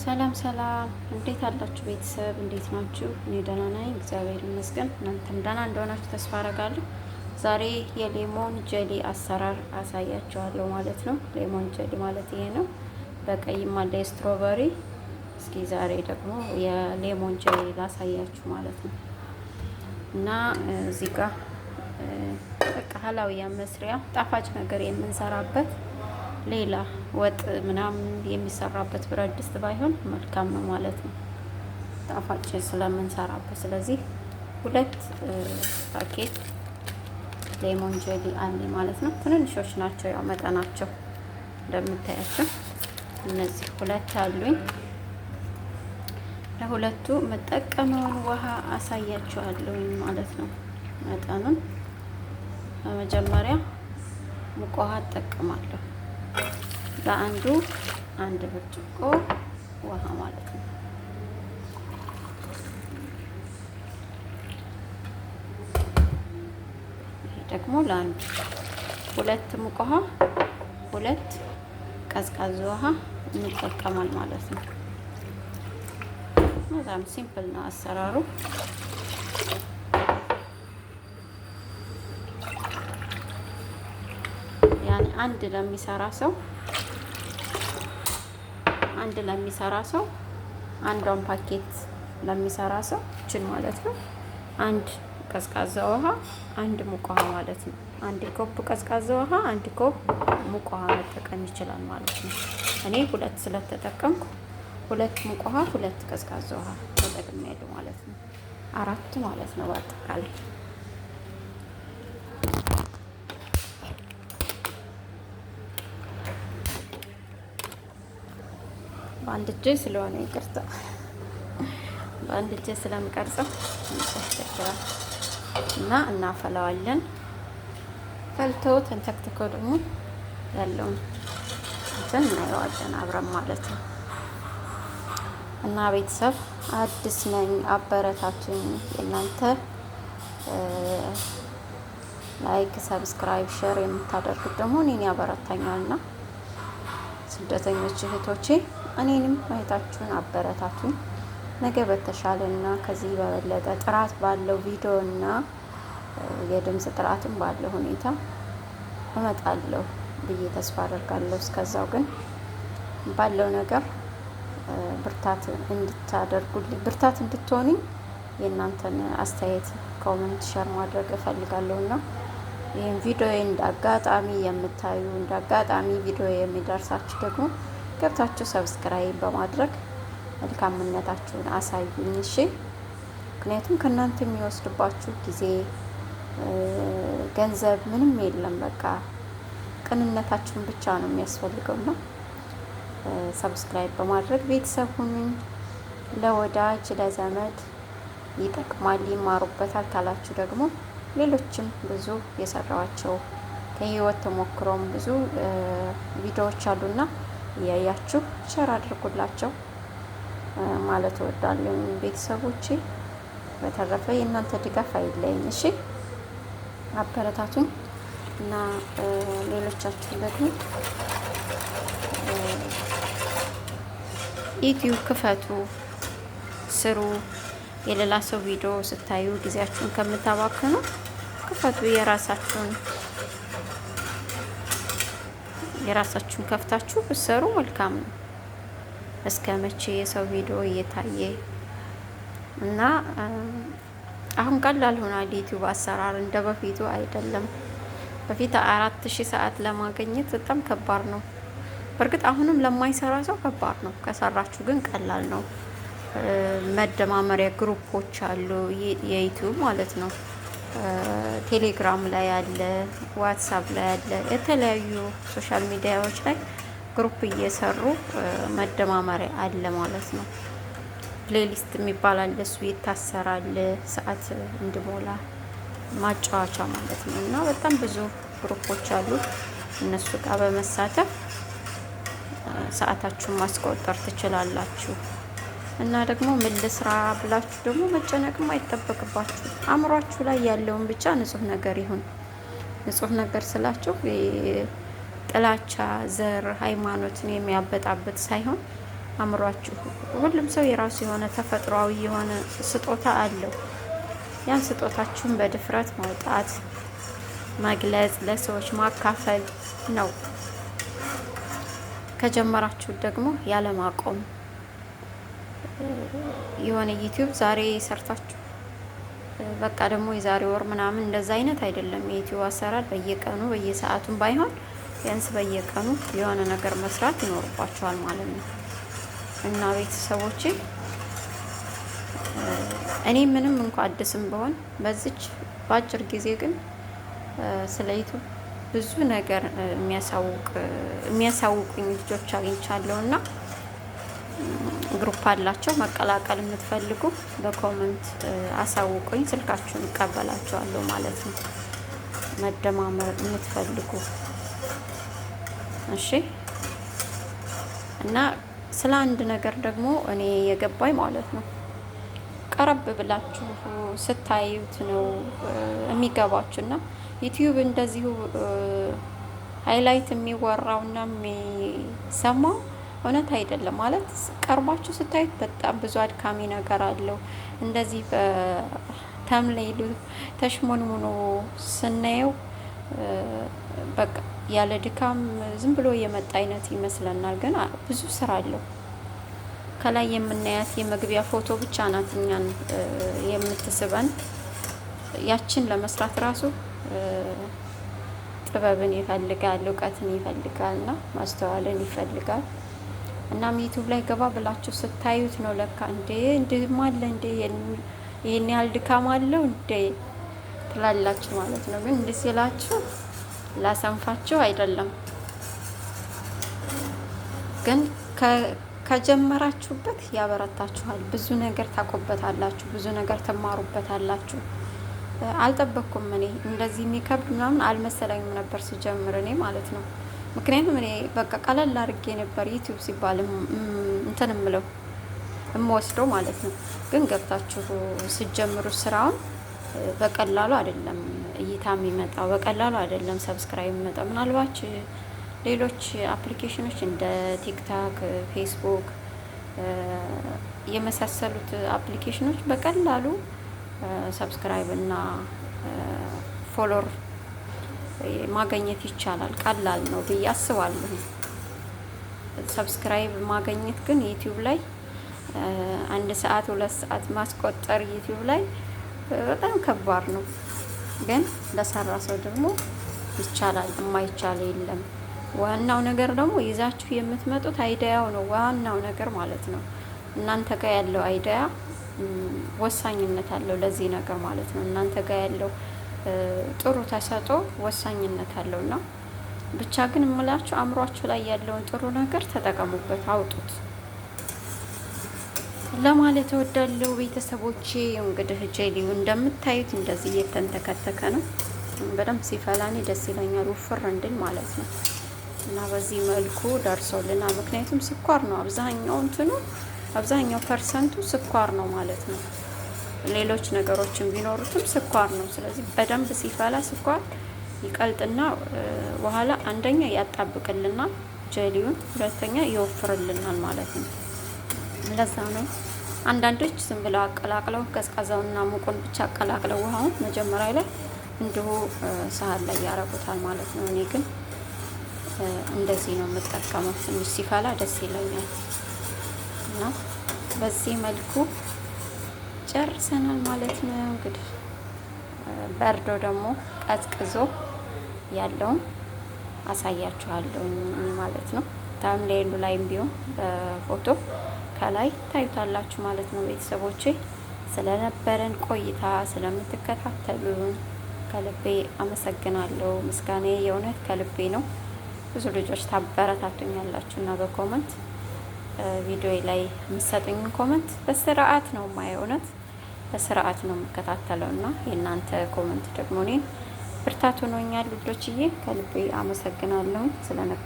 ሰላም ሰላም፣ እንዴት አላችሁ ቤተሰብ? እንዴት ናችሁ? እኔ ደህና ነኝ፣ እግዚአብሔር ይመስገን። እናንተም ደህና እንደሆናችሁ ተስፋ አደርጋለሁ። ዛሬ የ lemon jelly አሰራር አሳያችኋለሁ ማለት ነው። Lemon jelly ማለት ይሄ ነው። በቀይም አለ የ strawberry። እስኪ ዛሬ ደግሞ የ lemon jelly ላሳያችሁ ማለት ነው። እና እዚህ ጋር በቃ ሀላውያ መስሪያ ጣፋጭ ነገር የምንሰራበት፣ ሌላ ወጥ ምናምን የሚሰራበት ብረት ድስት ባይሆን መልካም ነው ማለት ነው፣ ጣፋጭ ስለምንሰራበት። ስለዚህ 2 ፓኬት lemon jelly አለ ማለት ነው። ትንንሾች ናቸው፣ ያው መጠናቸው እንደምታያቸው እነዚህ 2 አሉኝ። ለሁለቱ የምጠቀመውን ውሃ አሳያችኋለሁኝ ማለት ነው። መጠኑን በመጀመሪያ ሙቅ ውሃ እጠቀማለሁ። ለአንዱ 1 ብርጭቆ ውሃ ማለት ነው። ይሄ ደግሞ ለአንዱ 2 ሙቅ ውሃ፣ 2 ቀዝቃዛ ውሃ እንጠቀማል ማለት ነው። በጣም simple ነው አሰራሩ። ያኔ አንድ ለሚሰራ ሰው፣ አንዷን ፓኬት ለሚሰራ ሰው እችን ማለት ነው፣ 1 ቀዝቃዛ ውሃ፣ 1 ሙቅ ውሃ ማለት ነው። 1 cup ቀዝቃዛ ውሃ፣ 1 cup ሙቅ ውሃ መጠቀም ይችላል ማለት ነው። እኔ 2 ስለተጠቀምኩ 2 ሙቅ ውሃ፣ 2 ቀዝቃዛ ውሃ ተጠቅሜያለሁ ማለት ነው። 4 ማለት ነው በአጠቃላይ። በአንድ እጄ ስለሆነ ይቅርታ፣ በአንድ እጄ ስለምቀርጸው ያስቸግራል። እና እናፈላዋለን። ፈልቶ ተንተክትኮ ደግሞ ያለውን እንትን እናየዋለን አብረን ማለት ነው። እና ቤተሰብ አዲስ ነኝ፣ አበረታቱኝ። የእናንተ like፣ subscribe፣ share የምታደርጉት ደግሞ እኔን ያበረታኛልና ስደተኞች እህቶቼ እኔንም እህታችሁን አበረታቱኝ። ነገ በተሻለና ከዚህ በበለጠ ጥራት ባለው ቪዲዮ እና የድምጽ ጥራትም ባለው ሁኔታ እመጣለሁ ብዬ ተስፋ አደርጋለሁ። እስከዛው ግን ባለው ነገር ብርታት እንድታደርጉልኝ፣ ብርታት እንድትሆኑኝ የእናንተን አስተያየት፣ comment፣ share ማድረግ እፈልጋለሁና ይህን ቪዲዮ እንዳጋጣሚ የምታዩ፣ እንዳጋጣሚ ቪዲዮ የሚደርሳችሁ ደግሞ ገብታችሁ subscribe በማድረግ መልካምነታችሁን አሳዩኝ። እሺ፣ ምክንያቱም ከእናንተ የሚወስድባችሁ ጊዜ፣ ገንዘብ ምንም የለም። በቃ ቅንነታችሁን ብቻ ነው የሚያስፈልገውና subscribe በማድረግ ቤተሰብ ሁኑኝ። ለወዳጅ ለዘመድ ይጠቅማል፣ ይማሩበታል ካላችሁ ደግሞ ሌሎችም ብዙ የሰራኋቸው ከህይወት ተሞክሮም ብዙ ቪዲዮዎች አሉና እያያችሁ share አድርጉላቸው ማለት እወዳለሁ ቤተሰቦቼ። በተረፈ የእናንተ ድጋፍ አይለየኝ። እሺ፣ አበረታቱኝ እና ሌሎቻችሁ ደግሞ ዩቲዩብ ክፈቱ፣ ስሩ። የሌላ ሰው ቪዲዮ ስታዩ ጊዜያችሁን ከምታባክኑ ክፈቱ፣ የራሳችሁን ከፍታችሁ ብትሰሩ መልካም ነው። እስከ መቼ የሰው ቪዲዮ እየታየ? እና አሁን ቀላል ሆኗል ዩቲዩብ አሰራር፣ እንደ በፊቱ አይደለም። በፊት 4000 ሰዓት ለማግኘት በጣም ከባድ ነው። በእርግጥ አሁንም ለማይሰራ ሰው ከባድ ነው። ከሰራችሁ ግን ቀላል ነው። መደማመሪያ group ኦች አሉ፣ የዩቲዩብ ማለት ነው። ቴሌግራም ላይ አለ፣ ዋትሳፕ ላይ አለ፣ የተለያዩ social media ዎች ላይ group እየሰሩ መደማመሪያ አለ ማለት ነው። Playlist የሚባል አለ፣ እሱ ይታሰራል ሰዓት እንዲሞላ ማጫወቻ ማለት ነው። እና በጣም ብዙ group ኦች አሉ። እነሱ ጋር በመሳተፍ ሰዓታችሁን ማስቆጠር ትችላላችሁ። እና ደግሞ ምን ልስራ ብላችሁ ደግሞ መጨነቅም አይጠበቅባችሁ። አእምሯችሁ ላይ ያለውን ብቻ ንጹህ ነገር ይሁን። ንጹህ ነገር ስላችሁ ጥላቻ፣ ዘር፣ ሃይማኖትን የሚያበጣብጥ ሳይሆን አእምሯችሁ፣ ሁሉም ሰው የራሱ የሆነ ተፈጥሯዊ የሆነ ስጦታ አለው። ያን ስጦታችሁን በድፍረት ማውጣት፣ መግለጽ፣ ለሰዎች ማካፈል ነው። ከጀመራችሁ ደግሞ ያለማቆም፣ የሆነ ዩቲዩብ ዛሬ ሰርታችሁ በቃ ደግሞ የዛሬ ወር ምናምን እንደዛ አይነት አይደለም። የዩቲዩብ አሰራር በየቀኑ በየሰዓቱም ባይሆን ቢያንስ በየቀኑ የሆነ ነገር መስራት ይኖርባችኋል ማለት ነው። እና ቤተሰቦቼ፣ እኔ ምንም እንኳ አዲስም ብሆን በዚች በአጭር ጊዜ ግን ስለ ዩቲዩብ ብዙ ነገር የሚያሳውቁኝ ልጆች አግኝቻለሁ እና group አላቸው። መቀላቀል የምትፈልጉ በ comment አሳውቁኝ፣ ስልካችሁን እቀበላችኋለሁ ማለት ነው። መደማመር የምትፈልጉ፣ እሺ። እና ስለ አንድ ነገር ደግሞ እኔ የገባኝ ማለት ነው፣ ቀረብ ብላችሁ ስታዩት ነው የሚገባችሁ። እና ዩቲዩብ እንደዚሁ highlight የሚወራውና የሚሰማው እውነት አይደለም። ማለት ቀርባችሁ ስታዩት በጣም ብዙ አድካሚ ነገር አለው። እንደዚህ በ thumbnail ኡ ተሽሞንሙኖ ስናየው በቃ ያለ ድካም ዝም ብሎ የመጣ አይነት ይመስለናል፣ ግን ብዙ ስራ አለው። ከላይ የምናያት የመግቢያ ፎቶ ብቻ ናት እኛን የምትስበን። ያችን ለመስራት ራሱ ጥበብን ይፈልጋል፣ እውቀትን ይፈልጋል እና ማስተዋልን ይፈልጋል። እናም ዩቲዩብ ላይ ገባ ብላችሁ ስታዩት ነው ለካ እንዴ እንዲህም አለ፣ እንዴ ይህን ያህል ድካም አለው እንዴ ትላላችሁ ማለት ነው። ግን እንዲህ ሲላችሁ ላሰንፋችሁ አይደለም፣ ግን ከጀመራችሁበት ያበረታችኋል። ብዙ ነገር ታውቁበታላችሁ፣ ብዙ ነገር ትማሩበታላችሁ። አልጠበቅኩም፣ እኔ እንደዚህ የሚከብድ ምናምን አልመሰለኝም ነበር ስጀምር እኔ ማለት ነው። ምክንያቱም እኔ በቃ ቀለል አድርጌ ነበር ዩቲዩብ ሲባል እንትን እምለው እምወስደው ማለት ነው። ግን ገብታችሁ ስትጀምሩ ስራውን በቀላሉ አይደለም እይታ የሚመጣው፣ በቀላሉ አይደለም subscribe የሚመጣው። ምናልባት ሌሎች application ኖች እንደ ቲክቶክ፣ ፌስቡክ የመሳሰሉት application ኖች በቀላሉ subscribe እና follower ማግኘት ይቻላል። ቀላል ነው ብዬ አስባለሁ። Subscribe ማግኘት ግን ዩቲዩብ ላይ 1 ሰዓት 2 ሰዓት ማስቆጠር ዩቲዩብ ላይ በጣም ከባድ ነው። ግን ለሰራ ሰው ደግሞ ይቻላል፣ የማይቻል የለም። ዋናው ነገር ደግሞ ይዛችሁ የምትመጡት idea ው ነው ዋናው ነገር ማለት ነው። እናንተ ጋር ያለው idea ወሳኝነት አለው ለዚህ ነገር ማለት ነው። እናንተ ጋር ያለው ጥሩ ተሰጥኦ ወሳኝነት አለው። እና ብቻ ግን የምላችሁ አእምሯችሁ ላይ ያለውን ጥሩ ነገር ተጠቀሙበት፣ አውጡት ለማለት እወዳለሁ። ቤተሰቦቼ፣ እንግዲህ jelly ው እንደምታዩት እንደዚህ እየተንተከተከ ነው። በደንብ ሲፈላ እኔ ደስ ይለኛል፣ ውፍር እንድል ማለት ነው። እና በዚህ መልኩ ደርሶልናል። ምክንያቱም ስኳር ነው አብዛኛው እንትኑ፣ አብዛኛው percent ኡ ስኳር ነው ማለት ነው። ሌሎች ነገሮችን ቢኖሩትም ስኳር ነው። ስለዚህ በደንብ ሲፈላ ስኳር ይቀልጥና በኋላ አንደኛ ያጣብቅልናል jelly ውን፣ ሁለተኛ ይወፍርልናል ማለት ነው። ለዛ ነው። አንዳንዶች ዝም ብለው አቀላቅለው ቀዝቃዛውና ሙቁን ብቻ አቀላቅለው ውሃውን መጀመሪያ ላይ እንዲሁ ሳህን ላይ ያረጉታል ማለት ነው። እኔ ግን እንደዚህ ነው የምጠቀመው። ትንሽ ሲፈላ ደስ ይለኛል እና በዚህ መልኩ ጨርሰናል ማለት ነው። እንግዲህ በርዶ ደግሞ ቀዝቅዞ ያለውን አሳያችኋለሁ ማለት ነው። Thumbnail ኡ ላይም ቢሆን በፎቶ ከላይ ታዩታላችሁ ማለት ነው። ቤተሰቦቼ፣ ስለነበረን ቆይታ ስለምትከታተሉን ከልቤ አመሰግናለሁ። ምስጋኔ የእውነት ከልቤ ነው። ብዙ ልጆች ታበረታቱኛላችሁ እና በ comment ቪዲዮ ላይ የምትሰጡኝ comment በስርዓት ነው የማየው፣ እውነት በስርዓት ነው የምከታተለው እና የእናንተ comment ደግሞ እኔን ብርታት ሆኖኛል ውዶችዬ፣ ከልቤ አመሰግናለሁ ስለነበረ